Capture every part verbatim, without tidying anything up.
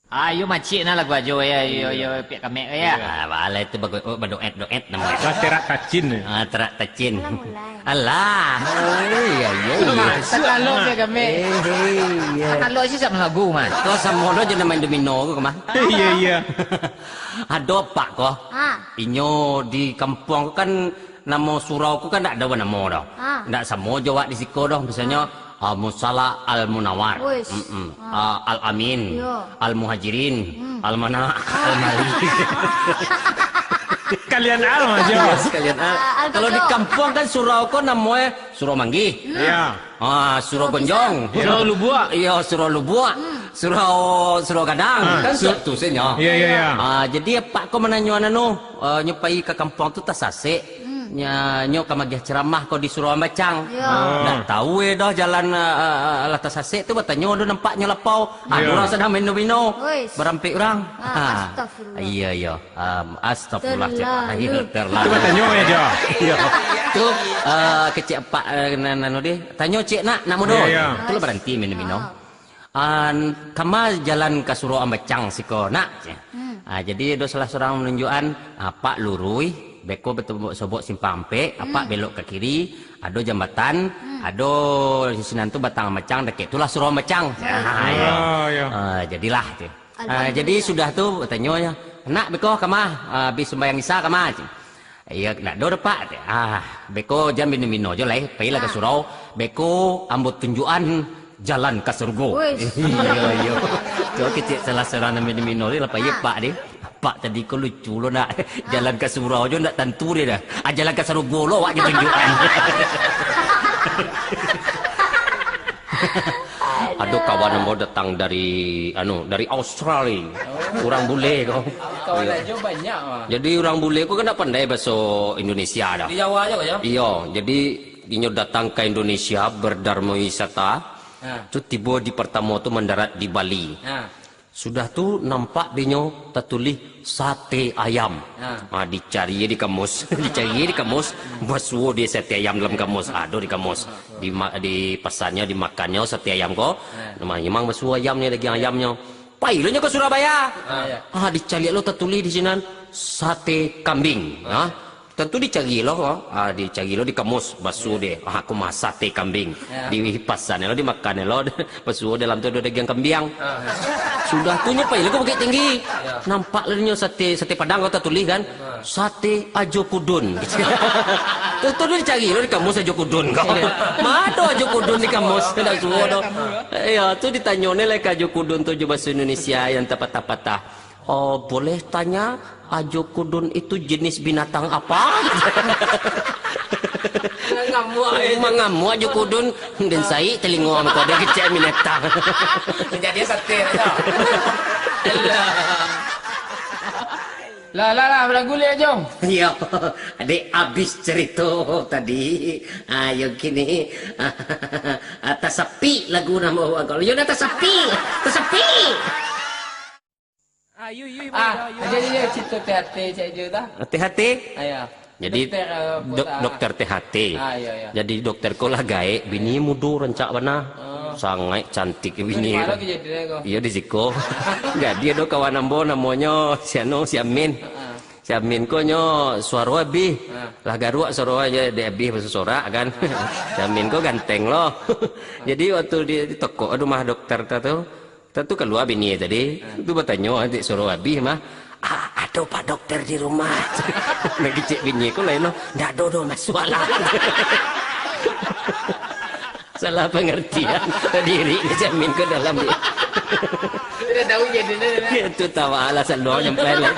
Ayo macik nah lagu ajo ya, yo yo piak kamek ya. Ah, balai tu bago-, oh, badoet-doet namonyo. Lah terak tacin. Ah, terak tacin. Alah, mulai. Alah. Oh, iya, iya, iya. Takalok piak kamek. Eh, eh, iya. Takalok sih sak lagu, Mas. Kau samo do je namo Indomino ko, Mas. Iya, iya. Ado pak ko. Ha. Inyo di kampuang ko kan namo surau ko kan ndak ado banamo doh. Ha. Ndak samo jo wak di siko doh. Misalnyo, ah, Musala Al Munawar. Wis. Mm-mm. Ah, Al Amin. Iyo. Al Muhajirin. Hmm. Al Mana? Al Mali. Kalian Al, Mas, yo. Iya, sekalian Al. Ah, Al Kalau di Koco. Kampuang kan surau ko namonyo Surau Manggih. Iya. Ah, Surau Surau Gonjong. Pisang. Surau Lubuak. Iya, Surau Lubuak. Hmm. Surau, Surau Gadang. Ah, Kan su- tu senyo. Iya, iya, iya. Ah, jadi apak ko mananyo anu, eh, nyo pai ka kampuang tu tasasek. Hmm. Nya, nyo ka magiah ceramah ko di Surau Ambacang. Iya. Oh. Ndak tahu eh dah jalan, eh, eh, lah tasasek tu batanyo ado nampak nyo lapau. Ah, Iya. urang sadang main-main. Wis. Barampek urang. Ah, Ah. astagfirullah. Iya, iya. Um, astagfirullah, cek. Terlalu. Ayo, terlalu. Cuba tanyo ya, Jo. Iya. Tu, eh, kecek apak, eh, nan, anu deh. Tanyo cek nak, nak mudo. Iya, iya. Tu lah baranti mino-mino. Ah. An, kama jalan ka Surau Ambacang siko, nak, cek. Hmm. Ah, jadi ado salah surang manunjuakan, ah, Pak luruih, beko beto-, sobok simpang ampek, apak Hmm. belok ka kiri, ado jambatan, Hmm. ado di sinan tu Batang Ambacang, dakek tu lah Surau Ambacang. Hmm. Ah, iya. Oh, iya. Ah, jadilah tu. Ah, Alhamdulillah. Jadi sudah tu tanyo nyo, "Nak beko kama, ah, abih sumbayang Isa kama?" Iyo, "Ndak do, Pak." Ah, "Beko jan mino-mino jo lai, pailah ka Ah. surau. Beko ambo tunjuakan jalan ka surgo." Wis. Iyo, iyo. Tu kecek salah surang nan mino-mino ni lah, pai Ah. Pak deh. "Pak tadi ko lucu lo nak. Jalan ka surau jo ndak tantu deh dah. Ah, jalan ka surgo lo awak jo tunjuakan." Ado kawan ambo datang dari, anu, dari Australia. Oh. Urang bule ko. Kawan Iyo. ajo banyak, Wak. Jadi urang bule ko kan ndak pandai bahaso Indonesia dah. Di Jawa ajo, ya? Iyo, jadi inyo datang ka Indonesia berdarmo wisata. Ha. Tu tibo di pertamo tu mandarat di Bali. Ha. Sudah tu nampak dinyo tatulih sate ayam. Ha. Ha, dicari di kamus, dicari di kamus, basuo di sate ayam dalam kamus, ado di kamus. Di ma-, di pasannyo, dimakannyo sate ayam ko. Ha. Nah, memang basuo ayamnyo, dagiang ayamnyo. Pai lo nyo ka Surabaya. Ha, ya. Ah, dicaliak lo tatulih di sinan, sate kambing. Ha. Tantu dicari lo, ah, dicari lo di kamus, basuo deh. Ah, aku masak sate kambing. Ya. Di pasan lo, dimakan lo, basuo dalam tu ado dagiang kambiang. Ah, ya. Sudah tu nyo pai lo ka Bukittinggi. Ya. Nampak lo nyo sate, sate Padang ko tatulih kan. Ah. Sate Ajo Kudun. Tu, tu dicari lo di kamus Ajo Kudun ko. Ya. Ma ado Ajo Kudun di kamus, ndak suo do. Ya, tu ditanyo ni lah ka Ajo Kudun tu jo bahaso Indonesia nan tapatah-patah. Oh, boleh tanya, Ajo Kudun itu jenis binatang apa? Mangamuak, eh. Mangamuak Ajo Kudun, den saik telingo ambo ko, den kecek binatang. Jadi sate tu. Alah. Lah, lah, lah, baguliak, Jo. Iyo. Dek abih carito tadi. Ayo kini. Ah, tasapik lagu namo awak ko. Yo, dah tasapik. Tasapik. Ah, yo, yo, Ah, yo, yo. jadi, yo, cerita T H T cak je dah. T H T? Ah, ya. Jadi, Dokter, eh, dok-, putar. dokter T H T. Ah, ya, ya. Jadi, dokter ko lah gaek, bini mudo rancak bana. Oh. Sangaik cantik bini Di mana ko. kejadian ko? Iyo, di siko. Jadi, ado kawan ambo namonyo si anu, si Amin. Ah. Si Amin ko nyo suaro abih. Ah. Lah garuak suaro aja, dek abih basorak kan. Si Amin ko ganteng lo. Jadi, waktu di, di toko rumah dokter tu, Tantu kalua bini tadi, Ha. tu batanyo, dek suaro abih mah, "Ah, ado Pak Dokter di rumah." Nah, kecek bini ko lain lo, "Ndak ado doh, masuaklah." Salah pangartian, tadi irik jamin ko dalam dia. Sudah tahu jadi dah, dah. Itu tawa lah, saluang nyampai lah.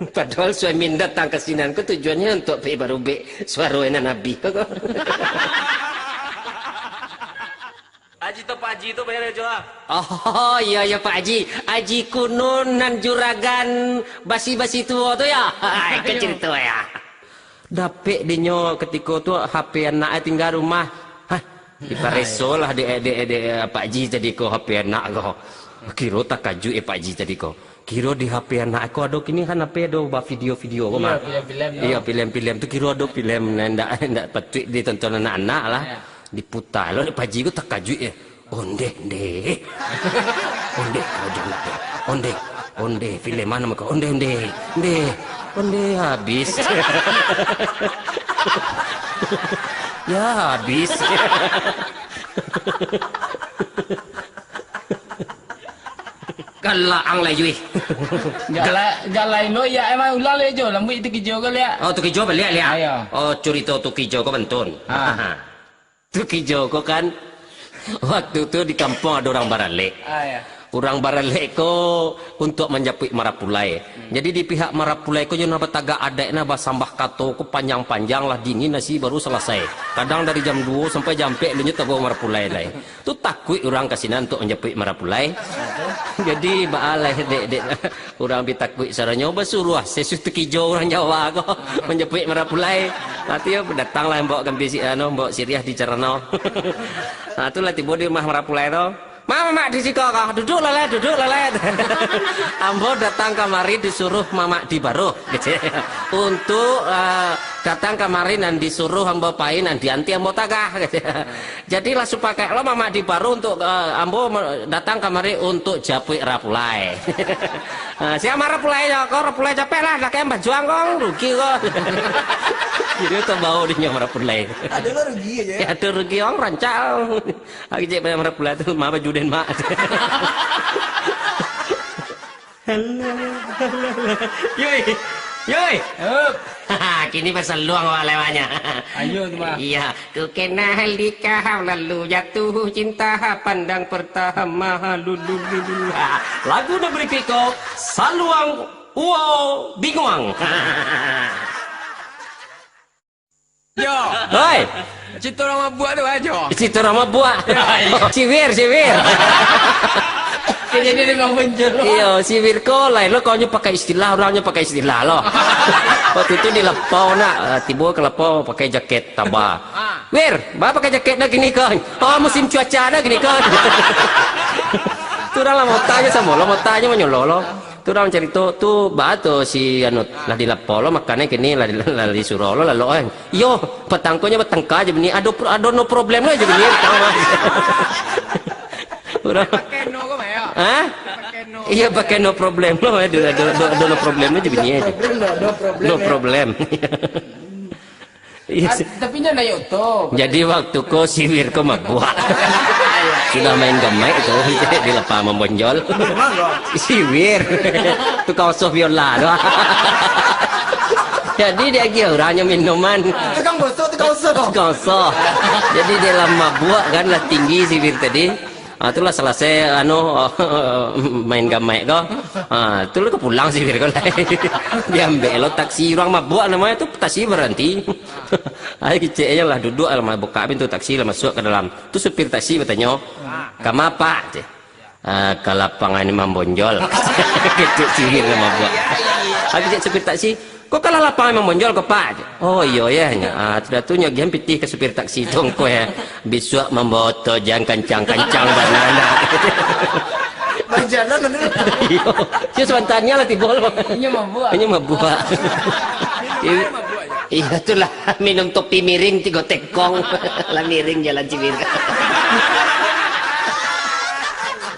Padahal suami datang ka sinan ko tujuannyo untuak pai barubek suaro nan abih ko. Haji tu, Pak Haji tu, bayar jo, ah. Oh, iyo, iyo, Pak Haji. Haji Kunun nan juragan basi-basi tuo tu, yo? Hai, ka Iyo. carito, yo. Dapek dinyo katiko tu, H P anak e tingga rumah. Hah, dipareso lah dek, dek, dek, Pak Haji tadi ko H P anak ko. Kiro takajuik, eh, Pak Haji tadi ko. Kiro di H P anak ko ado kini kan H P ado bavideo-video ko, Iyo, mah. filem-filem tu. Iyo, filem-filem tu kiro ado filem nan ndak, ndak patuik ditonton anak-anak lah. Iyo. Diputa lo dek Pak Haji ko takajuik, eh. Ondeh, ndeh. Ondeh, kau jangan, ndeh. Ondeh, ondeh, filem mano mako? Ondeh, ondeh, ndeh. Ondeh, habis. Ya, habis. Galak ang lai, Jui. Galak, galak lo, ya, emang ulang lai jo. Lambuik tu kijo ko, liak. Oh, tu kijo baliak, liak. Ayo. Oh, curito tu kijo ko bantun. Ah. Tu kijo ko kan, waktu tu di kampuang ado urang baralek. Ah, ya. Urang baralek ko untuak manjapuik marapulai. Hmm. Jadi di pihak marapulai ko, yo nah batagak adaik, nah basambah kato ko panjang-panjang, lah dingin nasi baru salasai. Kadang dari jam duo sampai jam ampek alun nyo tibo marapulai lai. Tu takuik urang ka sinan untuak manjapuik marapulai. Jadi baa lai dek, dek. Urang bi takuik saranyo basuruah, sesu takijo urang Jawa ko, manjapuik marapulai. Nanti yo datanglah mbok gambia si-, anu, mbok siriah di carano. Ha, tu lah tibo di rumah marapulai tu. "Ma, mamak di siko ko, duduak lah lai, duduak lah lai." "Ambo datang kamari disuruh mamak di baruah," kecek. "Untuk, eh, datang kamari nan disuruh ambo pai, nan dianti ambo tagah," kecek. Jadilah sapakaik lo mamak di baruah untuk, eh, ambo me-, datang kamari untuk japuik rapulai. Ah, sia marapulai jo ko, rapulai capek lah, dah kayak bajuang ko, rugi ko. Jadi tu bau di nyo marapulai. Ado lo rugi aja. Ya, ado rugi, ang rancak. Aku cek banyak marapulai tu, ma baju den, Mak. Alah, alah, alah. Yoi, yoi. Hup. Kini pasaluang awak lewatnya. Ayo tu, Bang. Iya, ku kenal di kau lalu jatuh cinta pandang pertama. Lu, lu, lu, lu. Ha, lagu nan barikuik ko, Saluang Uwo Binguang. Yo. Hoi. Cito urang mabuak tu ajo. Cito urang mabuak. Ya, iya. Siwir, siwir. Jadi dia memang muncul. Iyo, siwir ko lain lo, kau nyo pakai istilah, urang nyo pakai istilah lo. Waktu tu di lapau nak, eh, tibo ka lapau pakai jaket taba. Ah. "Wir, ba pakai jaket dah gini kan? Oh, musim cuaca dah gini kan?" Tu urang lah mau tanyo samo lo, mau tanyo manyolo lo. Tu urang carito tu, ba tu si anu, lah di lapau lo, makan kini lah di, lah di surau lo, lalu, eh. Iyo, patang ko nyo batangka aja bini. Ado pro-, ado no problem lo aja bini. Urang. Pakai no ko, Mayo? Hah? Pakai no. Iyo, pakai no problem lo, ado, ado, ado, ado no problem lo aja bini. Problem, no, no problem, no ya. Problem. Iya, ah, si-, tapi nyo naik oto. Jadi waktu ko siwir ko mabuak. Sudah main gamaik tu, di lapang mambonjol. Siwir. Tukang osoh biola tu. Jadi dia agiah urang nyo minuman. Tukang gosok, tukang osoh. Tukang osoh. Jadi dia lah mabuak kan, lah tinggi siwir tadi. Ah, tu lah salasai, anu, main gamaik ko. Ah, tu lah ka pulang siwir ko lai. Diambek lo taksi, urang mabuak namonyo tu, taksi baranti. Ai kecek aja lah, duduak lah, buka pintu taksi lah, masuak ka dalam. Tu supir taksi batanyo, "Kama, Pak?" ceh. "Ah, ka lapangan mambonjol." Kecek siwir lah mabuak. Ai kecek supir taksi, "Ko ka lapangan mambonjol ko, Pak?" ceh. "Oh, iyo, yo," nyo. Ah, sudah tu nyo agiahan pitih ka supir taksi tu, "Angku, yo, bisuak mambawa oto jan kancang-kancang bana nak." Bajalan, anu. Iyo. Yo, sabantanya lah tibo lo. Inyo mabuak. Inyo mabuak. Iyo, itulah, minum topi miring tigo tekong. Lah miring jalan Cibinong.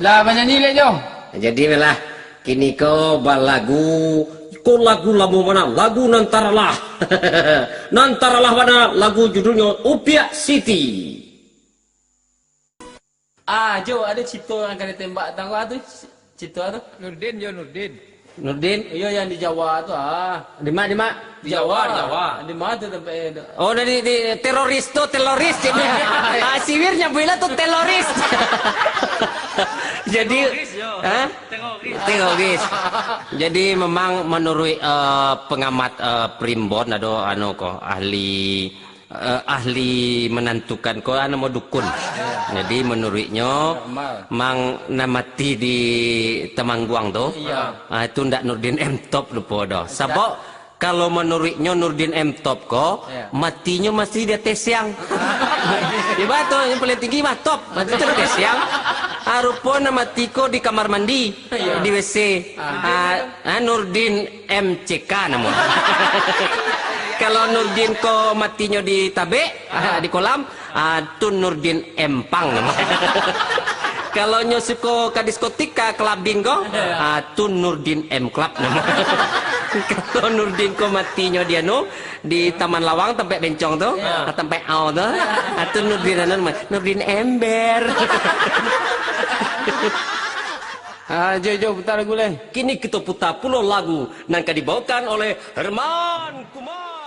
Lah, banyanyi lai, Jo. Jadi, lah. Kini ko balagu, ko lagu lamo bana, lagu nan taralah. Nan taralah bana, lagu judulnyo Upiak Siti. Ah, Jo, ado cito nan ka ditembak tangga tu, cito tu. Nurdin, Jo, Nurdin. Nurdin? Iyo, yang di Jawa tu, ah. Di ma, di ma? Di Jawa, Jawa. Di ma tu tampaknyo tu? Oh, dari di teroris tu, teroris. Ah, siwir nyabuilah tu teroris. Jadi, teroris, Jo. Hah? Teroris. Teroris. Jadi memang menurut, eh, pengamat, eh, primbon, ado anu ko, ahli, eh, ahli menantukan ko, anu, mau dukun. Jadi menurutnyo, mang nan mati di Temanggung tu, ah, itu ndak Nurdin M Top lupo doh. Sabab kalau manuruiknyo Nurdin M Top ko, matinyo masih di ateh siang. Di bawah tu, yang paling tinggi mah top, mati tu di ateh siang. Ah, rupo nan mati ko di kamar mandi, di W C. Ah, ah, Nurdin M C K namo. Kalau Nurdin ko matinyo di tabek, ah, di kolam, ah, tu Nurdin Empang namo. Kalau nyo suko ka diskotik, ka kelabin ko, ah, tu Nurdin M Club namo. Kalau Nurdin ko matinyo di anu, di Taman Lawang tampek bencong tu, ah, tampek au tu. Ah, tu Nurdin anu namo, Nurdin Ember. Ah, jo, jo, puta lagu lai. Kini kito puta pulo lagu nan ka dibaokan oleh Herman Kumar.